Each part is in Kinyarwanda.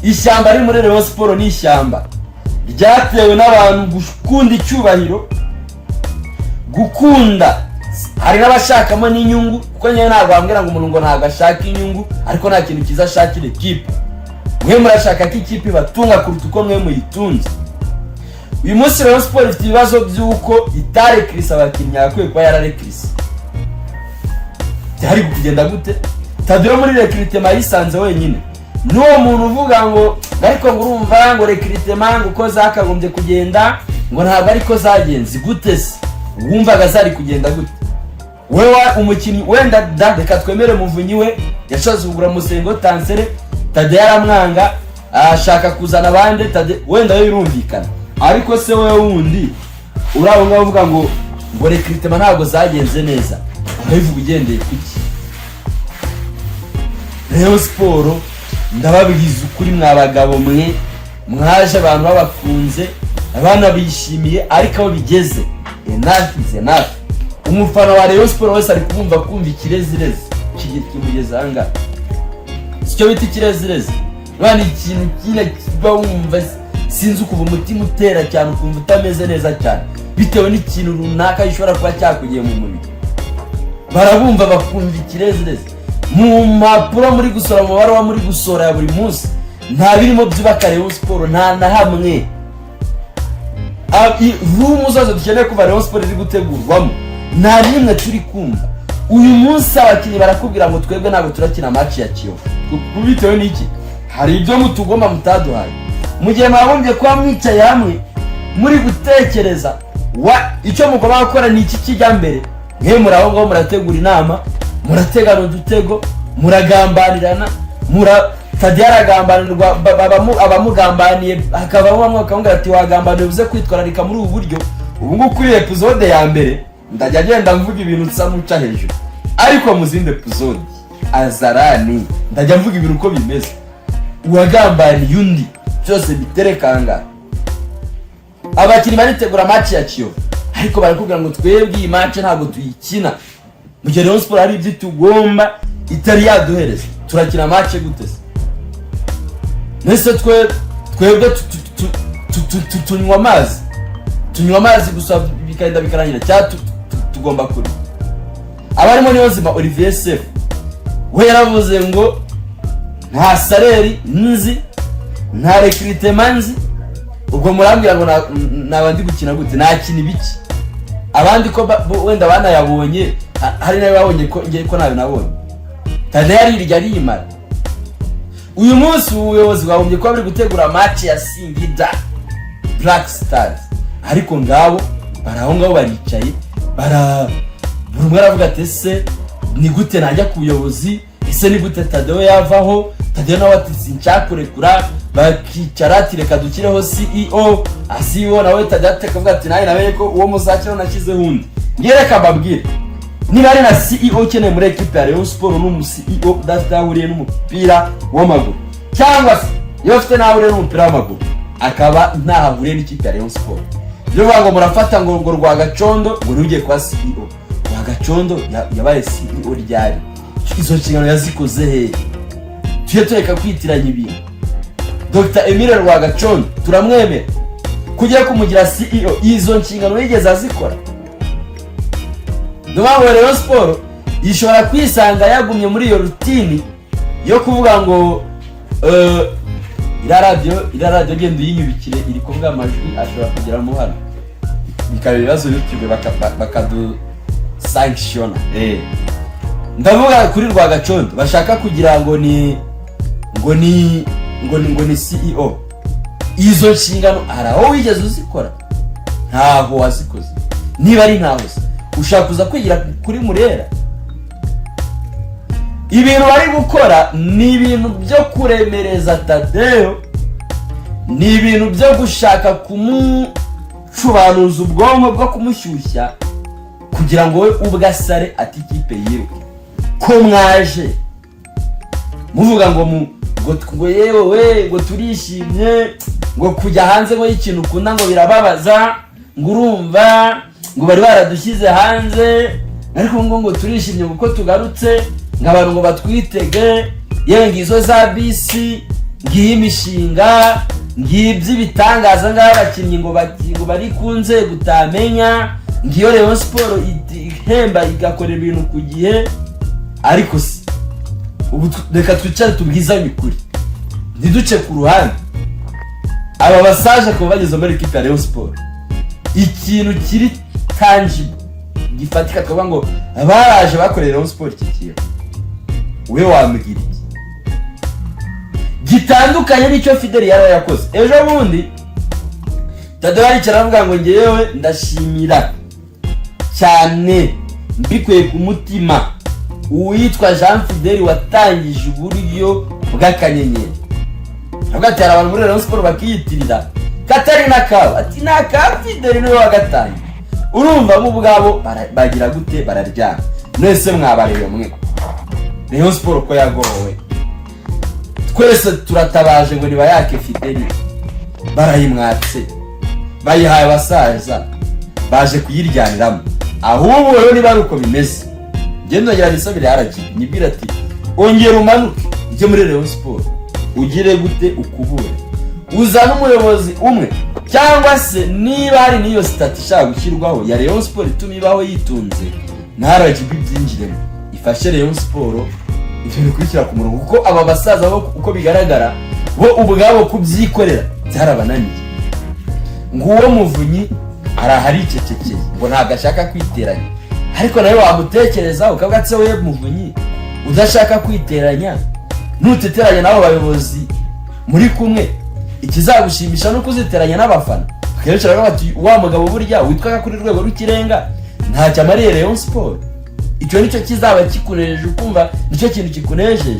Ishyamba riri muri Rayon Sport ni ishyamba ryatewe n'abantu gukunda icyubahiro, gukunda, hari n'abashakamo n'inyungu, kuko nyine ntabwo wambwira ngo umuntu ngo ntabwo ashaka inyungu, ariko nta kintu cyiza ashakira ekipe. Mwe murashaka ko ikipe ibatunga kuruta uko mwe muyitunze. Uyu munsi Rayon Sport ifite ibibazo by'uko itarekirise abakinnyi yagakwiye kuba yararekirise. Byari kugenda gute? Tadeyo muri recrutement yisanze wenyine. N'uwo muntu uvuga ngo ariko ngo urumva ngo recrutement ngo uko zakagombye kugenda ngo ntabwo ariko zagenze, gute se? Wumvaga zari kugenda gute? Wewe umukinnyi wenda da, reka twemere Muvunyi we yashatse kugura Musengo Tansere, Tadeyo aramwanga, ashaka kuzana abandi. Tade wenda yo birumvikana, ariko se wowe wundi uri aho ngaho uvuga ngo recrutement ntabwo zagenze neza, urabivuga ugendeye kuki? Rayon Sport, ndababwiza ukuri, mwa bagabo mwe, mwaje abantu babakunze, abana bishimiye, ariko aho bigeze, enough is enough. Umufana wa Rayon Sport wese ari kumva kumva ikirezirezi kimugeze ahangaha. Sicyo bita ikirezirezi mwana, ikintu nyine kiba wumva, sinzi, ukuva umutima utera cyane, ukumva utameze neza cyane bitewe n'ikintu runaka gishobora kuba cyakugiye mu mubiri. Barabumva bakumva ikirezirezi. Mu mpapuro muri gusora, mu baruwa muri gusora ya buri munsi, nta birimo byubaka Rayon Sport, nta na hamwe. Room zose dukeneye kuva Rayon Sport iri gutegurwamo, nta n'imwe turi kumva. Uyu munsi abakinnyi barakubwira ngo twebwe ntabwo turakina match ya Kiyovu. Bitewe n'iki? Hari ibyo mutugomba mutaduhaye, mu gihe mwagombye kuba mwicaye hamwe muri gutekereza wa icyo mugomba gukora ni iki kijya mbere. Mwe muri aho ngaho murategura inama, murategana udutego, muragambanirana, mura Tadiyo aragambanirwa, abamugambaniye hakabamo bamwe bakamubwira ati wagambaniye, uze kwitwararika muri ubu buryo. Ubu ngubu kuri episode ya mbere ndajya agenda mvuga ibintu nsa n'uca hejuru, ariko mu zindi episode azarani ndajya mvuga ibintu uko bimeze, uwagambaniye undi byose biterekanga. Abakinnyi baritegura match ya Kiyovu, ariko barakubwira ngo twebwe iyi match ntabwo tuyikina mu gihe Rayon Sport hari ibyo tugomba itari yaduhereza. Turakina match gute se? Nese twe twebwe tunywa amazi, tunywa amazi gusa bikagenda bikarangira, cyangwa tugomba kurya? Abarimo Niyonzima Olivier Sefu, we yaravuze ngo nta salaire nzi, nta recrutement nzi, ubwo murambwira ngo naba ndi gukina gute? Nakina ibiki? Abandi ko wenda banayabonye, hari nayo babonye, ko ngiye ko nayo nabonye. Tadeyo arirya arimara. Uyu munsi ubuyobozi bwagombye kuba buri gutegura match ya Singida Black Stars, ariko ngabo bari aho ngaho baricaye, bara buri umwe aravuga ati ese ni gute najya ku buyobozi? Ese ni gute Tadeyo yavaho? Tadeyo nawe ati sinshaka kurekura. Bakicara ati reka dushyireho CEO. CEO nawe Tadeyo akavuga ati nawe nawe ko uwo muzakiraho nashyizeho undi. Ngiye reka mbabwire, niba ari na CEO ukeneye muri ekipe ya Rayon Sport, ni umu CEO udafite aho ahuriye n'umupira w'amaguru, cyangwa se iyo afite n'aho ahuriye n'umupira w'amaguru akaba ntaho ahuriye n'ikipe ya Rayon Sport. Iyo uvuga ngo murafata ngo Rwagacondo ngo niwe ugiye kuba CEO, Rwagacondo yabaye CEO ryari? Izo nshingano yazikoze hehe? Tujye tureka kwitiranya ibintu. Dr Emile Rwagacondo turamwemera, kujya kumugira CEO, izo nshingano yigeze azikora? Ni ukuvuga ngo Rayon Sport ishobora kwisanga yagumye muri iyo routine yo kuvuga ngo iriya radiyo genda uyinyubikire, iri kuvuga amajwi ashobora kugeramo hano bikaba ibibazo, YouTube bakadusankishona. Ndavuga kuri Rwagacondo bashaka kugira ngo ni CEO. Izo nshingano hari aho wigeze uzikora? Ntaho wazikoze. Niba ari ntaho se, ushaka kuza kwigira kuri Murera? Ibintu bari gukora ni ibintu byo kuremereza Tadeyo, ni ibintu byo gushaka kumucubanuza ubwonko, bwo kumushyushya kugira ngo we ubwe asare ati ikipe yiruke. Ko mwaje muvuga ngo mu ngo ngo yewe we, ngo turishimye, ngo kujya hanze ngo y'ikintu ukunda ngo birababaza, ngo urumva ngo bari baradushyize hanze, ariko ngo turishimye kuko tugarutse, ngo abantu ngo batwitege, yewe ngizo za bisi. Ngiyi imishinga, ngiyi iby'ibitangaza, ngaho abakinnyi ngo bari ku nzego utamenya, ngiyo Rayon Sport ihemba, igakora ibintu ku gihe. Ariko se ubu reka twicare tubwizanye ukuri, ntiduce ku ruhande. Aba basaje kuba bageze muri ekipa ya Rayon Sport, ikintu kiri tangible, gifatika, tukavuga ngo baraje bakoreye Rayon Sport iki kintu, we wambwira iki gitandukanye n'icyo Fideli yari yakoze? Ejo bundi Tado yaricara aravuga ngo: "Ngewe ndashimira cyane mbikuye ku mutima uwitwa Jean Fideli watangije uburyo bw'akanyenyeri." Avuga ati: "Hari abantu muri Rayon Sport bakiyitirira katari n'akabo." Ati: "Ni aka Fideli, niwe wagatangiye." Urumva bo ubwabo bagira gute? Bararyama. Mwese mwabareba mwe, Rayon Sport ko yagowe, twese turatabaje ngo nibayake Fideli, barayimwatse, bayihaye abasaza baje kuyiryaniramo. Ahubwo rero niba ari uko bimeze, ngenda nongera nisabire RGB, nyibwira ati: "Ongera umanuke ujye muri Rayon Sport, ugire gute, ukubure, uzane umuyobozi umwe." Cyangwa se niba hari n'iyo statut ishaka gushyirwaho ya Rayon Sport ituma ibaho yitunze, na RGB byinjiremo, ifashe Rayon Sport ibyo bikurikira ku murongo, kuko aba basaza bo uko bigaragara bo ubwabo kubyikorera byarabananiye. Nguwo Muvunyi araha aricecekeye ngo ntabwo ashaka kwiteranya, ariko nawe wamutekereza ukavuga ati: "We Muvunyi udashaka kwiteranya, nuteteranya n'abo bayobozi muri kumwe, ikizagushimisha ni uko uziteranya n'abafana akenshi baravuga bati: 'Wa mugabo burya witwaga kuri rwego rw'ikirenga ntacyo amariye Rayon Sport.' Icyo nicyo kizaba kikunejeje, ukumva nicyo kintu kikunejeje?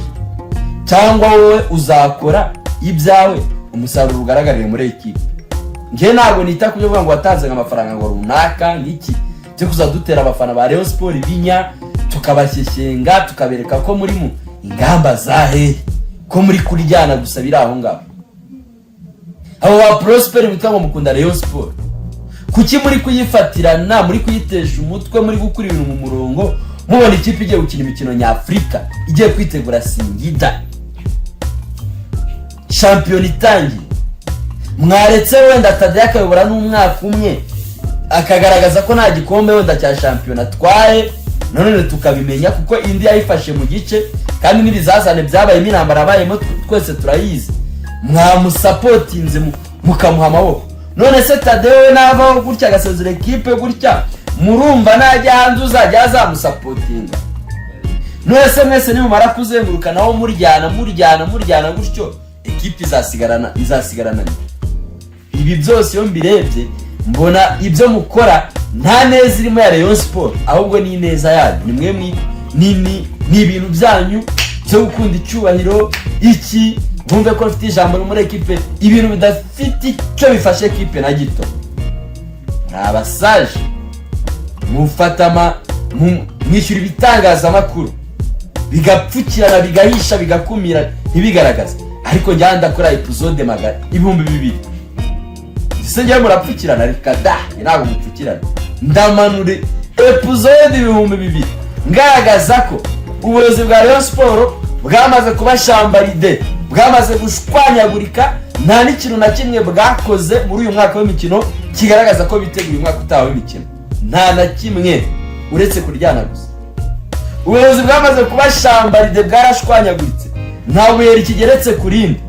Cyangwa wowe uzakora ibyawe, umusaruro ugaragarire muri ekipe?" Njye ntabwo nita ku byo kuvuga ngo watanze amafaranga ngo runaka ngiki cyo kuzadutera abafana ba Rayon Sport ibinya, tukabashyeshyenga, tukabereka ko muri mu ingamba za hehe, ko muri kuryana gusa biri aho ngaho. Abo ba Prosper bitwa ngo mukunda Rayon Sport, kuki muri kuyifatirana, muri kuyitesha umutwe, muri gukura ibintu mu murongo, mubona ikipe igiye gukina imikino nyafurika, igiye kwitegura Singida, shampiyona itangiye? Mwaretse wenda Tadeyo akayobora n'umwaka umwe, akagaragaza ko nta gikombe wenda cya shampiyona atwaye, nanone tukabimenya, kuko indi yayifashe mu gice, kandi n'ibizazane byabayemo, intambara yabayemo twese turayizi. Mwamusapotinze mukamuha amaboko. None se Tadeyo we navaho gutya, agasezera ekipe gutya, murumva najya hanze uzajya azamusapotinga? None se mwese nimumara kuzenguruka naho muryana, muryana, muryana gutyo, ekipe izasigarana? Ibi byose iyo mbirebye, mbona ibyo mukora nta neza irimo ya Rayon Sport, ahubwo ni ineza yanyu. Ni mwe ni ibintu byanyu byo gukunda icyubahiro, iki bumve ko mfite ijambo muri ekipe, ibintu bidafite icyo bifashe ekipe na gito. Muri abasaje, mufata mwishyura ibitangazamakuru bigapfukirana, bigahisha, bigakumira, ntibigaragaze. Ariko njya ndakora episode magana 2000, ese njyewe murapfukirana? Reka da, ntabwo mupfukirana. Ndamanure episode 2000 ngaragaza ko ubuyobozi bwa Rayon Sport bwamaze kuba shambaride, bwamaze gushwanyagurika, nta n'ikintu na kimwe bwakoze muri uyu mwaka w'imikino kigaragaza ko biteguye umwaka utaha w'imikino, nta na kimwe uretse kuryana gusa. Ubuyobozi bwamaze kuba shambaride, bwarashwanyaguritse, nta buye rikigeretse ku rindi.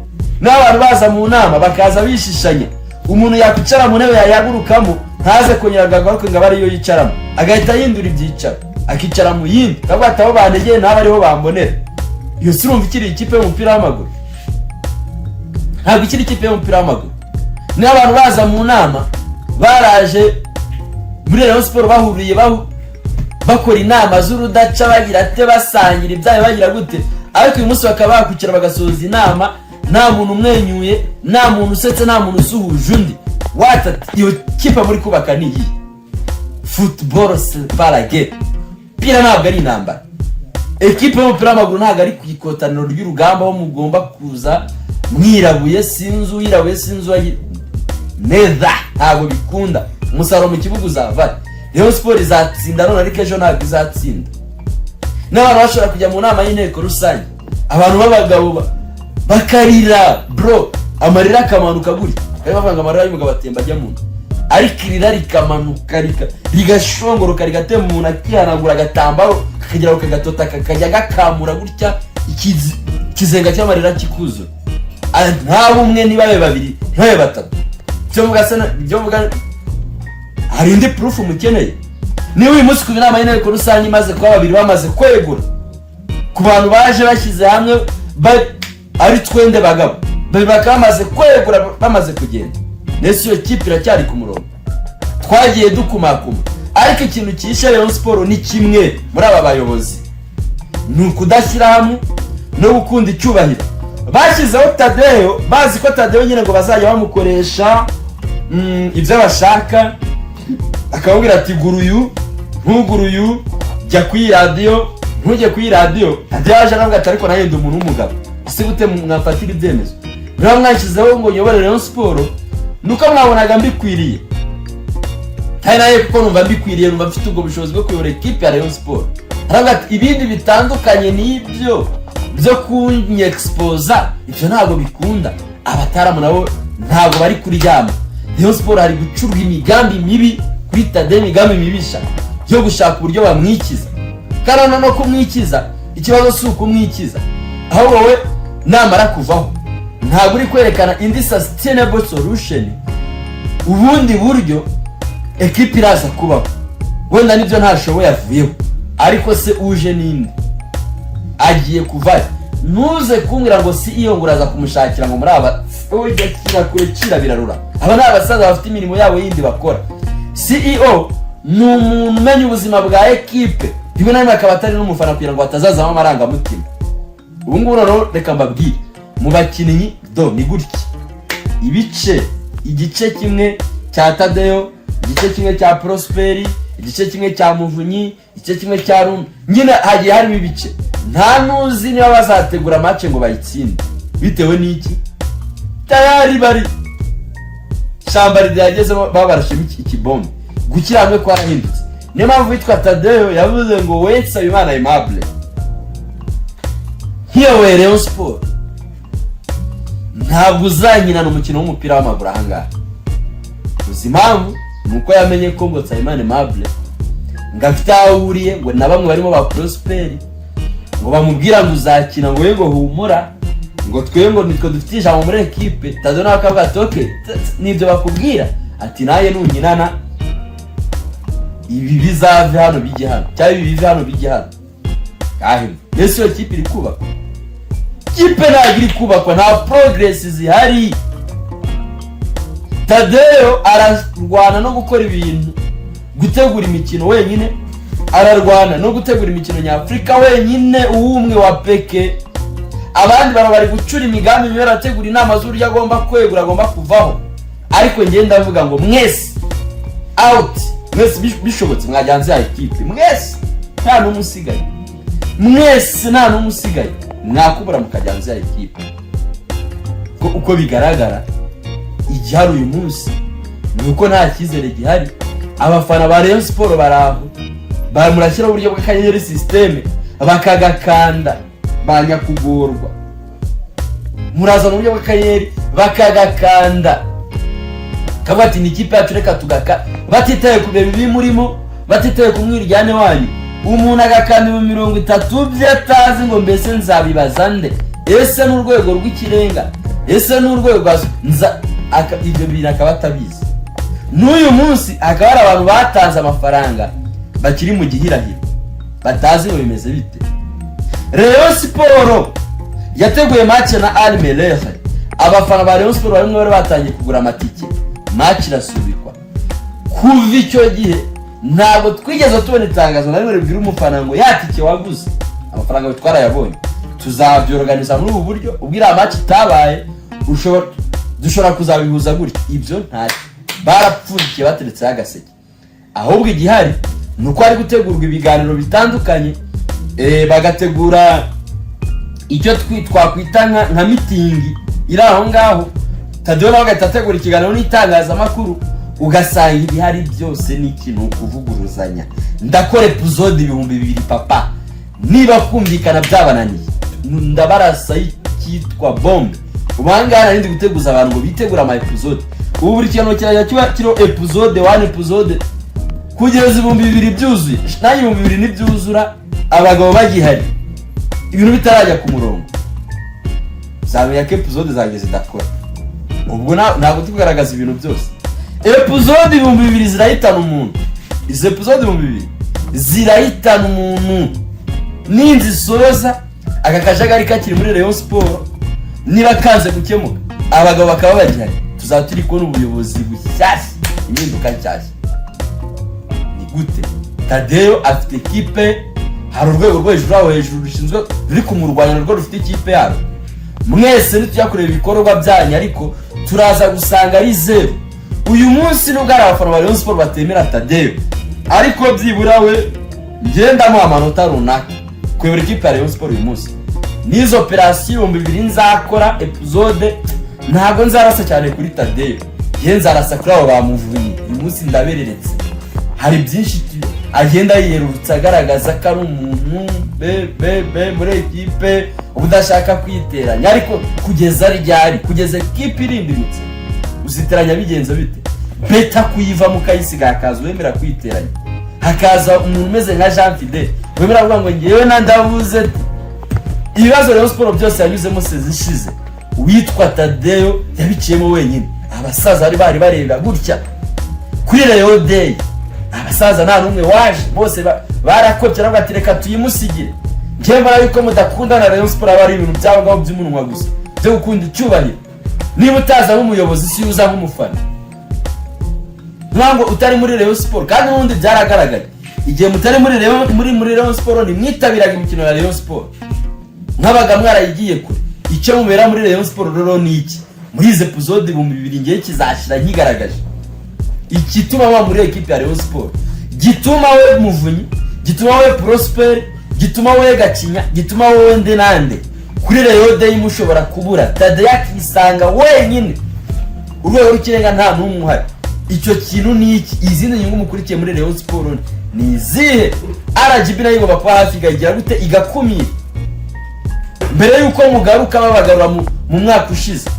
N'abantu baza mu nama bakaza bishishanya, umuntu yakwicara mu ntebe yayagurukamo ntaze kongera ngo agaruke ngo abe ariyo yicaramo, agahita ahindura ibyicaro, akicara mu yindi, akavuga ati: "Aho bantegeye ntabe ariho bambonera." Iyo si urumva ikiri ikipe y'umupira w'amaguru? Ntabwo ikiri ikipe y'umupira w'amaguru. Niba abantu baza mu nama, baraje muri Rayon Sport, bahuriye bakora inama z'urudaca, bagira ate, basangira ibyayo, bagira gute, ariko uyu munsi bakaba bakwicara bagasoza inama nta muntu umwenyuye, nta muntu usetse, nta muntu usuhuje undi, watati iyo kipe muri kubaka ni iyi? Football, c'est pas la guerre. Umupira ntabwo ari intambara. Ekipe y'umupira w'amaguru ntabwo ari ku ikotaniro ry'urugamba aho mugomba kuza mwirabuye, sinzi uwirabuye, sinzi uwayi neza. Ntabwo bikunda. Umusaruro mu kibuga uzava. Rayon Sport izatsinda none, ariko ejo ntabwo izatsinda. N'abantu bashobora kujya mu nama y'inteko rusange, abantu b'abagabo b'abasenior, Bakarira bro, amarira akamanuka gutya. Bari bavuga ngo amarira y'umugabo atemba ajya mu nda, ariko irira rikamanuka, rigashongoroka, rigatemba, umuntu akihanagura agatambaro kakagera kagatota, kakajya gakamura gutya, ikizenga cy'amarira kikuzura. Ah, nta umwe, ntibabe babiri, ntibabe batatu. Ibyo mvuga se ibyo mvuga hari indi proof mukeneye? Niba uyu munsi ku inama y'inteko rusange imaze kuba, babiri bamaze kwegura ku bantu baje bashyize hamwe ari twende bagabo, babiri bakaba bamaze kwegura, bamaze kugenda, ndetse iyo kipe iracyari ku murongo? Twagiye dukumakuma, ariko ikintu cyishe Rayon Sport ni kimwe muri aba bayobozi, ni ukudashyira hamwe no gukunda icyubahiro. Bashyizeho Tadeyo bazi ko Tadeyo nyine ngo bazajya bamukoresha ibyo bashaka, akamubwira ati: "Gura uyu, ntugure uyu, jya kuri radiyo, ntujye kuri radiyo." Tadeyo yaje aravuga ati: "Ariko nanjye ndi umuntu w'umugabo, ese gute mwafatira ibyemezo? Niba mwashyizeho ngo nyobore Rayon Sport, nuko mwabonaga mbikwiriye, kandi nawe kuko numva mbikwiriye, numva mfite ubwo bushobozi bwo kuyobora ekipe ya Rayon Sport." Aravuga ati: "Ibindi bitandukanye n'ibyo byo kunyexposa, ibyo ntabwo bikunda." Abataramu nabo ntabwo bari kuryama. Rayon Sport hari gucurwa imigambi mibi kuri Tadeyo, imigambi mibisha yo gushaka uburyo bamwikiza. Kandi noneho kumwikiza, ikibazo si ukumwikiza, ahubwo we namara kuvaho ntabwo uri kwerekana indi sustainable solution, ubundi buryo ekipi iraza kubaho. Wenda nibyo ntashoboye, avuyeho, ariko se uje ninde? Agiye kuvayo, ntuze kumbwira ngo si iyo ngo uraza kumushakira ngo muri aba. Ujya kira kure, kira birarura. Aba ni abasaza bafite imirimo yabo yindi bakora. CEO ni umuntu umenya ubuzima bwa ekipe, rimwe na rimwe akaba atari n'umufana, kugira ngo hatazazamo amarangamutima. Ubu ngubu noneho reka mbabwire, mu bakinnyi do ni gutya: ibice, igice kimwe cya Tadeyo, igice kimwe cya Prosperi, igice kimwe cya Muvunyi, igice kimwe cya Rumi. Nyine hagiye harimo ibice, nta n'uzi niba bazategura match ngo bayitsinde. Bitewe n'iki? Tayari bari shyamba ryagezemo, babarashemo ikibombe. Gukira hamwe kwarahindutse. Niyo mpamvu witwa Tadeyo yavuze ngo: "We Nsabimana Aimable, nkiyoboye Rayon Sport, ntabwo uzanyinana umukino w'umupira w'amaguru ahangaha." Uzi impamvu? Ni uko yamenye ko ngo Nsabimana Aimable ngo afite aho ahuriye ngo na bamwe barimo ba Prosperi, ngo bamubwira ngo uzakina, ngo we ngo humura, ngo twe ngo nitwe dufite ijambo muri ekipe. Tadeyo nawe akavuga ati: "Okay, nibyo bakubwira." Ati: "Naye nunkinana, ibi bizave hano bijye hano, cyangwa ibi bive hano bijye hano." Kahima mbese iyo kipe iri kubakwa? Kipe ntabwo iri kubakwa, nta progress zihari. Tadeyo ararwana no gukora ibintu, gutegura imikino wenyine, ararwana no gutegura imikino nyafurika wenyine, uwumwe wa peke. Abandi baba bari gucura imigambi mibi, barategura inama z'uburyo agomba kwegura, agomba kuvaho. Ariko njye ndavuga ngo mwese out, mwese bishobotse mwajya hanze ya ekipe, mwese nta n'umwe usigaye, mwese nta n'umwe usigaye, mwakubura mukajya hanze ya ekipe. Ko uko bigaragara, igihari uyu munsi ni uko nta cyizere gihari. Abafana ba Rayon Sport bari aho, murashyiraho uburyo bw'akanyenyeri système, bakagakanda, ba nyakugorwa. Murazana uburyo bw'akanyenyeri, bakagakanda, kavuga ati: "Ni ikipe yacu, reka tugaka," batitaye ku bihe bibi murimo, batitaye ku mwiryane wanyu. Umuntu agakanda 30,000 bye atazi ngo: "Mbese nzabibaza nde? Ese n'urwego rw'ikirenga? Ese n'urwego rwa nza?" Ibyo bintu akaba atabizi. N'uyu munsi hakaba hari abantu batanze amafaranga bakiri mu gihirahiro, batazi ngo bimeze bite. Rayon Sport yateguye match na Al Merreikh, abafana ba Rayon Sport bamwe bari batangiye kugura amatike, match irasubikwa. Kuva icyo gihe ntabwo twigeze tubona itangazo na rimwe ribwira umufana ngo: "Ya tike waguze, amafaranga twarayabonye, tuzabyorganiza muri ubu buryo, ubwo iriya match itabaye dushobora kuzabihuza gutya." Ibyo ntacyo, barapfundikiye, bateretseho agaseke. Ahubwo igihari ni uko hari gutegurwa ibiganiro bitandukanye, bagategura icyo twakwita nka meeting iri aho ngaho. Tadeyo nawe agahita ategura ikiganiro n'itangazamakuru, ugasanga ibihari byose ni ikintu ukuvuguruzanya. Ndakora episode 2000, papa, niba kumvikana byabananiye, ndabarasa. icyitwa bombe. Ubu ahangaha nari ndi guteguza abantu ngo bitegure ama episode. Ubu buri kintu kirajya kiba kiriho episode 1, episode kugeza 2000 byuzuye. Nanjye 2000 nibyuzura, abagabo bagihari, ibintu bitarajya ku murongo, uzamenya ko episode zanjye zidakora. Ubwo ntabwo turi kugaragaza ibintu byose. Episode 2000 zirahitana umuntu. Izo episode 2000 zirahitana umuntu. Ninzisoza, aka kajagari kakiri muri Rayon Sport, niba kanze gukemuka, abagabo bakaba bagihari, tuzaba turi kubona ubuyobozi bushyashya, impinduka nshyashya. Ni gute Tadeyo afite ekipe? Hari urwego rwo hejuru aho hejuru rushinzwe ruri kumurwanya, narwo rufite ikipe yarwo. Mwese nitujya kureba ibikorwa byanyu, ariko turaza gusanga ari zeru. Uyu munsi nubwo hari abafana ba Rayon Sport batemera Tadeyo, ariko byibura we ngendamuha amanota runaka kuyobora ikipe ya Rayon Sport uyu munsi. N'izo operasiyo 2000 nzakora episode, ntabwo nzarasa cyane kuri Tadeyo, nge nzarasa kuri abo bamuvuye. Uyu munsi ndabereretse. Hari byinshi agenda yiyerurutsa, agaragaza ko ari umuntu be be be muri ekipe udashaka kwiteranya. Ariko kugeza ryari? Kugeza ekipe irindimutse, uziteranya bigenze bite? Better kuyivamo ukayisiga, hakaza uwemera kwiteranya, hakaza umuntu umeze nka Jean Fidele wemera kuvuga ngo ngewe na ndavuze ati ibibazo Rayon Sport byose yanyuzemo sezishize, uwitwa Tadeyo yabiciyemo wenyine. Abasaza bari bareba gutya kuri Rayon Day, abasaza nta n'umwe waje, bose barakopye, baravuga ati reka tuyimusigire. Njyewe mbona yuko mudakunda na Rayon Sport, aba ari ibintu byabo ngaho by'umunwa gusa byo gukunda icyubahiro. Niba utaza nk'umuyobozi, si uza nk'umufana, ntabwo utari muri Rayon Sport. Kandi n'ubundi byaragaragaye, igihe mutari muri Rayon Sport ntimwitabiraga imikino ya Rayon Sport, mwabaga mwarayigiye kure. Icyo mubera muri Rayon Sport rero ni iki? Muri izi episode 2000 ngiye kizashira nkigaragaje igituma muba muri ekipe ya Rayon Sport, gituma we Muvunyi, gituma we Prosper, gituma we Gakinya, gituma wowe nde nande kuri Rayon Day mushobora kubura, Tadeyo akisanga wenyine, urwego rw'ikirenga nta n'umwe uhari. Icyo kintu ni iki? Izindi nyungu mukurikiye muri Rayon Sport ni izihe? RGB nayo igomba kuba hafi, ikayigira gute, igakumira mbere y'uko mugaruka babagarura mu mwaka ushize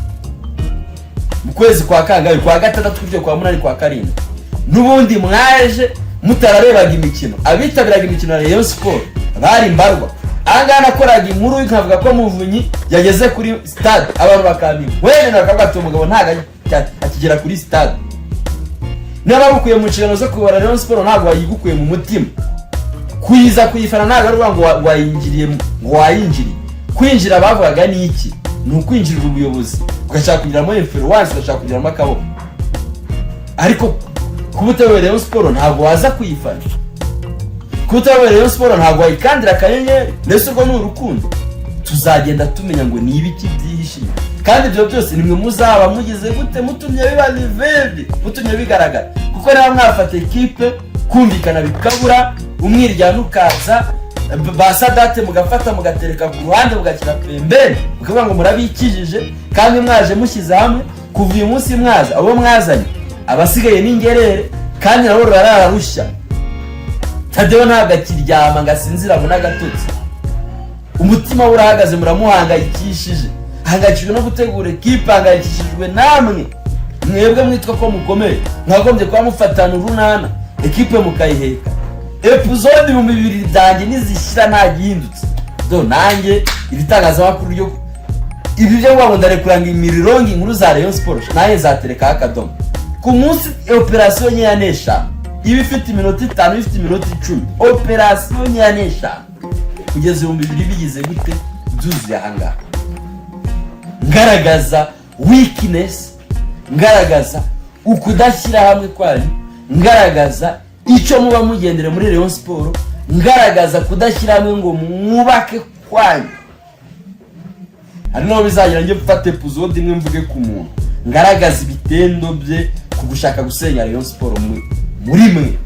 mu kwezi kwa kangahe, kwa gatandatu kugera kwa munani, kwa karindwi. N'ubundi mwaje mutararebaga imikino. Abitabiraga imikino ya Rayon Sport bari mbarwa. Ahangaha nakoraga inkuru nkavuga ko Muvunyi yageze kuri stade, abantu bakamenya wene, bakavuga ati umugabo ntabwo akigera kuri stade. Niba bagukuye mu nshingano zo kuyobora Rayon Sport, ntabwo wayigukuye mu mutima. Kuyiza kuyifana ntabwo ari ukuvuga ngo wayinjiriye, ngo wayinjiriye. Kwinjira bavugaga ni iki? Ni ukwinjirira ubuyobozi, ugashaka kugiramo influence, ugashaka kugiramo akaboko. Ariko kuba utayoboye Rayon Sport ntabwo waza kuyifana, kuba utayoboye Rayon Sport ntabwo wayikandira akanyenyeri. Mbese urwo ni urukundo? Tuzagenda tumenya ngo ni ibiki byihishe inyuma. Kandi ibyo byose nimwe muzaba mugize gute, mutumye biba revealed, mutumye bigaragara. Kuko niba mwafata ekipe kumvikana bikabura, umwiryane ukaza, ba Sadate mugafata mugatereka ku ruhande, mugashyira pembeni, mukavuga ngo murabikijije, kandi mwaje mushyize hamwe. Kuva uyu munsi mwaza, abo mwazanye abasigaye n'ingerere, kandi nabo rurarara rushya. Tadeyo ntabwo akiryama ngo asinzire abone agatotsi, umutima we urahagaze. Muramuhangayikishije, ahangayikishijwe no gutegura ekipe, ahangayikishijwe namwe mwebwe mwitwa ko mukomeye. Mwagombye kuba mufatana urunana, ekipe mukayiheka. Episode 2000 byanjye nizishyira nta gihindutse, do nanjye iri tangazamakuru ryo ibi byo kuvuga ngo ndarekura ngo imiriro, ngo inkuru za Rayon Sport, nanjye nzaterekaho akadomo ku munsi. Operasiyo nkeya n'eshanu, iba ifite iminota 5, ifite iminota 10, operasiyo nkeya n'eshanu kugeza 2000 bigize gute, byuzuye ahangaha, ngaragaza weakness, ngaragaza ukudashyira hamwe kwanyu, ngaragaza icyo muba mugendera muri Rayon Sport, ngaragaza kudashyira hamwe ngo mwubake kwanyu. Hari n'aho bizagira njye mfate episode imwe mvuge ku muntu, ngaragaza ibitendo bye ku gushaka gusenya Rayon Sport. Muri mwe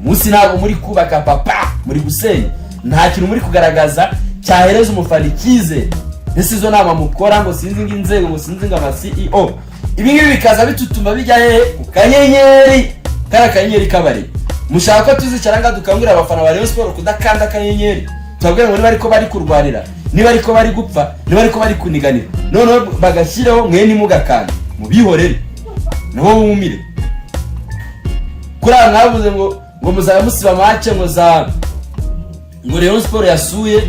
munsi ntabwo muri kubaka papa, muri gusenya. Nta kintu muri kugaragaza cyahereza umufana icyizere. Ese izo nama mukora ngo sinzi ngo inzego, ngo sinzi ngo ama CEO, ibi ngibi bikaza bitutuma bijya hehe? Ku kanyenyeri, kariya kanyenyeri kabari. Mushaka ko tuzicara ngaha dukangurira abafana ba Rayon Sport kudakanda akanyenyeri, tubabwire ngo niba ariko bari kurwanira Niba ariko bari gupfa, niba ariko bari kuniganira, noneho bagashyiraho mwe ntimugakande, mubihorere nabo bumire. Kuri aha mwavuze ngo muzaba musiba match ngo za ngo Rayon Sport yasuye,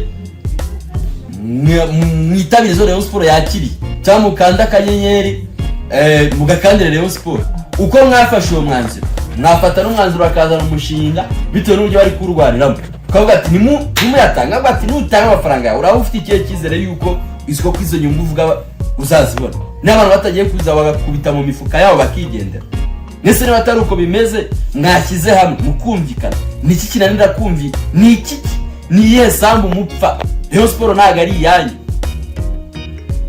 mwitabire izo Rayon Sport yakiriye, cyangwa mukanda akanyenyeri, mugakandira Rayon Sport. Uko mwafashe uwo mwanzuro, mwafata n'umwanzuro bakazana umushinga bitewe n'uburyo bari kuwurwaniramo, ukavuga ati nimuyatanga, avuga ati nutanga amafaranga yawe uraba ufite ikihe cyizere yuko isoko ko izo nyungu uvuga uzazibona, n'abantu batagiye kuza bagakubita mu mifuka yabo bakigendera? Ndetse niba atari uko bimeze, mwashyize hamwe mukumvikana. Ni iki kinanira kumvi? Ni iki? Ni iyihe sambu mupfa? Rayon Sport ntabwo ari iyanyu,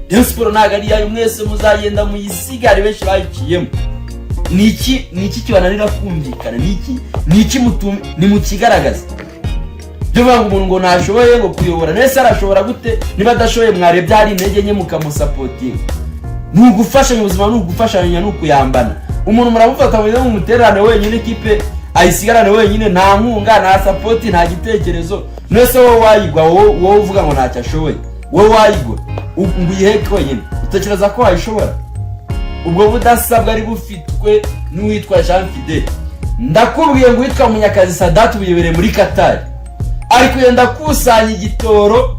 Rayon Sport ntabwo ari iyanyu. Mwese muzagenda muyisigare, benshi bayiciyemo. Ni iki? Ni iki kibananira kumvikana? Ni iki? Ni iki nimukigaragaza? Byo ngo umuntu ngo ntashoboye ngo kuyobora, nese arashobora gute niba adashoboye? Mwarebye hari intege nke mukamusupportinga. Ni ugufashanya ubuzima, ni ugufashanya, ni ukuyambana. Umuntu muramufata mu mumutererane wenyine, ikipe ayisigarane wenyine, nta nkunga, nta support, nta gitekerezo. Nese wowe wayigwa? Wowe uvuga ngo ntacyo ashoboye, wowe wayigwa ngo uyiheke wenyine? Utekereza ko wayishobora? Ubwo budasa bwari bufitwe n'uwitwa Jean Fidele. Ndakubwiye ngo uwitwa Munyakazi Sadati ubuyobereye muri Katari, ari kugenda akusanya igitoro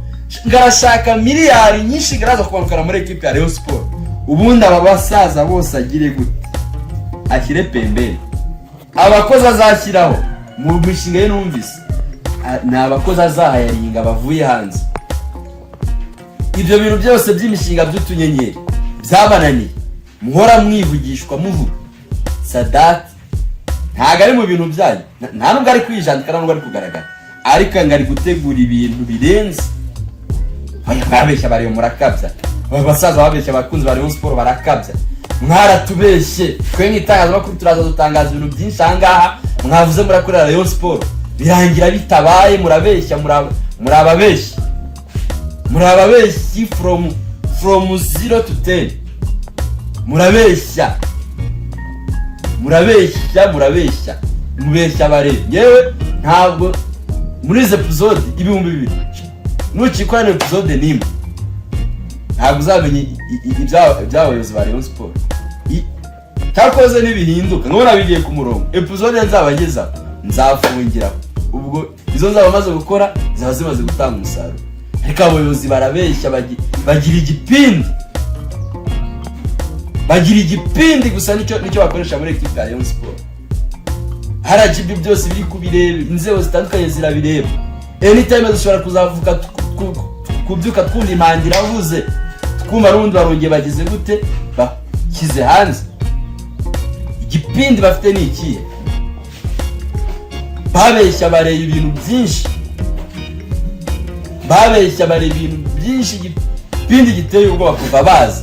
ngo arashaka miliyari nyinshi ngo araza kumanukana muri ekipe ya Rayon Sport. Ubundi aba basaza bose agire gute? Ashyire pembeni. Abakozi azashyiraho mu mishinga ye numvise ni abakozi azahiringa bavuye hanze. Ibyo bintu byose by'imishinga by'utunyenyeri byabananiye, muhora mwivugishwa muvuga, Sadati ntabwo ari mu bintu byanyu. Nta nubwo ari kwijandika, nta nubwo ari kugaragara, ariko ngo ari gutegura ibintu birenze. Oya, mwabeshya bariyo, murakabya. Aba basaza babeshya abakunzi ba Rayon Sport, barakabya. Mwaratubeshye. Twe nk'itangazamakuru turaza dutangaza ibintu byinshi ahangaha mwavuze murakorera Rayon Sport, birangira bitabaye. Murabeshya, murababeshya, murababeshyi from 0 to 10. Murabeshya, murabeshya, murabeshya, mubeshya abareba. Yewe, ntabwo muri izi episode 2000 nukikora episode n'imwe, ntabwo uzamenya iby'abayobozi ba Rayon Sport. Cyakoze nibihinduka nkabona bigiye ku murongo, episode nzaba ngezaho nzafungiraho. Ubwo izo nzaba maze gukora zaba zimaze gutanga umusaruro. Ariko abayobozi barabeshya, bagira igipindi, bagira igipindi gusa, nicyo bakoresha muri ekipe ya Rayon Sport. RGB byose biri kubireba, inzego zitandukanye zirabireba. Anytime dushobora kuzavuka kubyuka twumva impanda iravuze, twumva n'ubundi barongeye bagize gute, bashyize hanze. Igipindi bafite ni ikihe? Babeshya bareba ibintu byinshi, babeshya bareba ibintu byinshi. Igipindi giteye ubwoba kuva baza,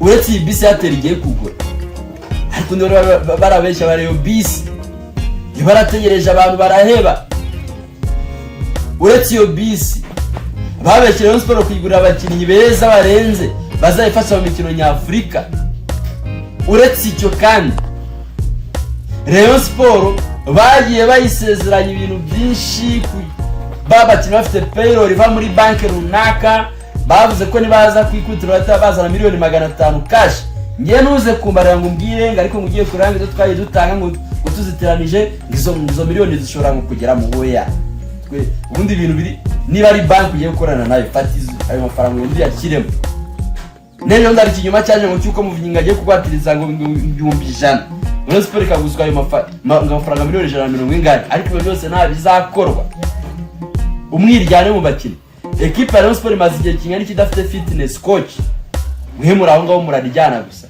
uretse iyi bisi Airtel igiye kugura, ariko undi barabeshya bareba bisi barategereje, abantu baraheba. Uretse iyo bisi, babeshye Rayon Sport kuyigurira abakinnyi beza barenze bazayifasha mu mikino nyafurika. Uretse icyo kandi, Rayon Sport bagiye bayisezeranya ibintu byinshi, babakinnyi bafite payroll iva muri banki runaka. Bavuze ko nibaza ku ikubitiro bahita bazana miliyoni 500 cash. Ngiye ntuze kumbarira ngo umbwire ngo ariko ngo ugiye kuranga izo twagiye dutanga, ngo tuziteranije, ngo izo miliyoni zishobora ngo kugera mu hoya. Twe ubundi ibintu biri, niba ari banki ugiye gukorana nayo, fata ayo mafaranga ubundi uyashyiremo. N'ejo ndari ikinyoma cyaje ngo cyuko Muvinga agiye kugwatiriza ngo 100,000, Rayon Sport ikaguzwa ayo ngo amafaranga miliyoni 140 ingahe, ariko ibyo byose nta bizakorwa. Umwiryane mu bakinnyi. Ekipa ya Rayon Sport imaze igihe kingana iki idafite fitness coach? Mwe muri aho ngaho muraryana gusa.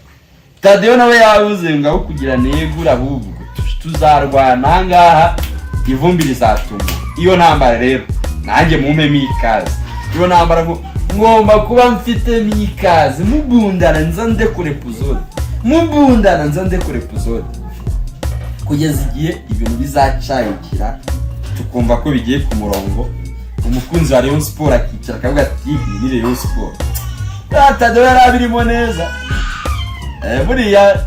Tadeyo nawe yabuze ngo aho kugira negure, ahubwo tuzarwana ahangaha, ivumbi rizatuma. Iyo ntambara rero nanjye mumpemo ikaze. Iyo ntambara ngo ngomba kuba mfitemo ikaze. Mubundana nza ndekure episode, mubundana nza ndekure episode, kugeza igihe ibintu bizacayukira, tukumva ko bigiye ku murongo. Umukunzi wa Rayon Sport akicara akavuga ati: "Iyi ni Rayon Sport." Tadeyo yari abirimo neza. Buriya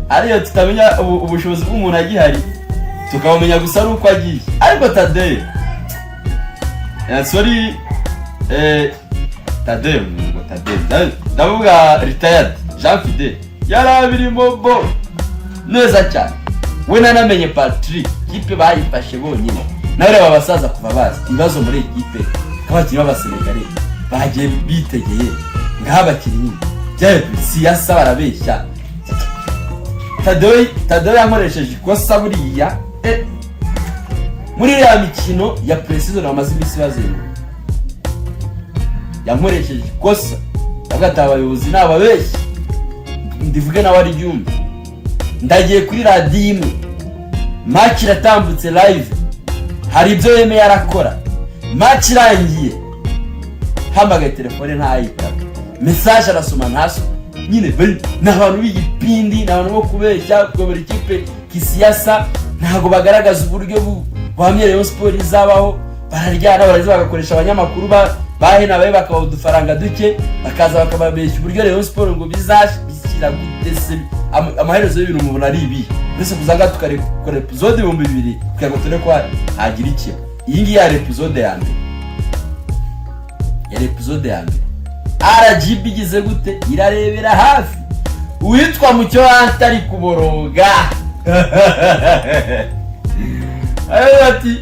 ariyo tutamenya ubushobozi bw'umuntu agihari, tukabumenya gusa ari uko agiye. Ariko Tadeyo Sorry, Tadeo, ngo Tadeo, ndavuga retired Jean Fidel, yari abirimo bo neza cyane. We nanamenye Patrick, kipe bayifashe bonyine. Nawe reba abasaza kuva bazi ibibazo muri ekipe, nk'abakinnyi b'Abasenegale bagiye bitegeye ngaho abakinnyi bya siyasa barabeshya. Tadeo yankoresheje ikosa buriya, muri iriya mikino ya pre-season bamaze iminsi bazenguruka, yankoresheje ikosa. Ndavuga ati abayobozi ni ababeshyi, ndivuge nawe ari ryumve. Ndagiye kuri radiyo imwe, match iratambutse live, hari ibyo yemeye arakora. Match irangiye, hamagaye telefone ntayitaba, message arasoma ntasoma. Nyine ni abantu b'igipindi, ni abantu bo kubeshya, kuyobora ikipe kisiyasa. Ntabwo bagaragaza uburyo buhamye Rayon Sport izabaho. Bararyana, baraza bagakoresha abanyamakuru bahena babe, bakabaha udufaranga duke, bakaza bakababeshya uburyo Rayon Sport ngo bizashyira gute se. Amaherezo y'ibintu mubona ari ibihe? Uretse kuza ngaha tukarekora episode 2000 kugira ngo turebe ko hagira ikiba. Iyi ngiyi yari episode ya mbere, yari episode ya mbere. RGB igize gute? Irarebera hafi. Uwitwa Mucyo Anta ari kuboroga. Aravuga ati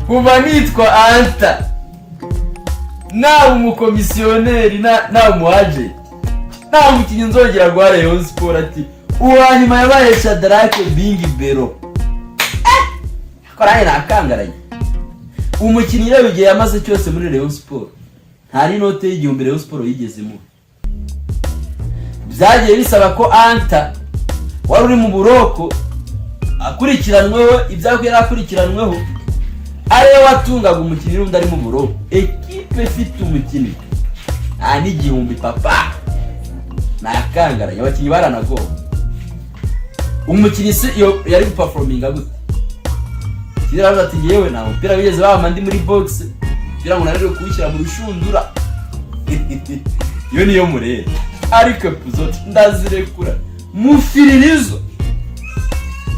kuva nitwa Anta, naba umukomisiyoneri, naba umu agent, nta mukinnyi nzongera guha Rayon Sport. Ati uwa nyuma yabaye Shadrack Bingi Bero. Ariko nanjye nakangaranye. Umukinnyi rero igihe yamaze cyose muri Rayon Sport, nta n'inote y'1000 Rayon Sport yigezemo. Byagiye bisaba ko Anta wari uri mu buroko akurikiranweho ibyago yari akurikiranweho, ariwe watungaga umukinnyi n'undi ari mu buroko. Ekipe ifite umukinnyi nta n'igihumbi, papa, nakangaranye. Abakinnyi baranagowe. Umukinnyi se iyo yari guperforminga gute? Kera aravuga ati yewe, nta mupira wigeze bampa ndi muri box kugira ngo nanirwe kuwushyira mu rushundura. Iyo niyo mureba. Ariko episode ndazirekura mufiririzo,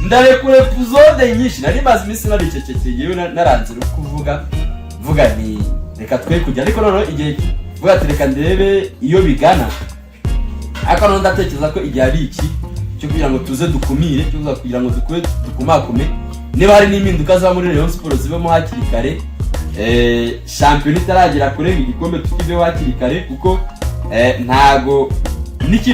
ndarekura episode nyinshi. Nari maze iminsi naricecekeye yewe, naranze no kuvuga, vuga ni reka twe kujya. Ariko noneho igihe vuga ati reka ndebe iyo bigana. Ariko noneho ndatekereza ko igihe ari iki cyo kugira ngo tuze dukumire, cyo kuza kugira ngo dukube dukumakume. Niba hari n'impinduka ziba muri Rayon Sport, zibemo hakiri kare, shampiyona itaragera kure, ngo igikombe tukiveho hakiri kare, kuko ntago n'ikipe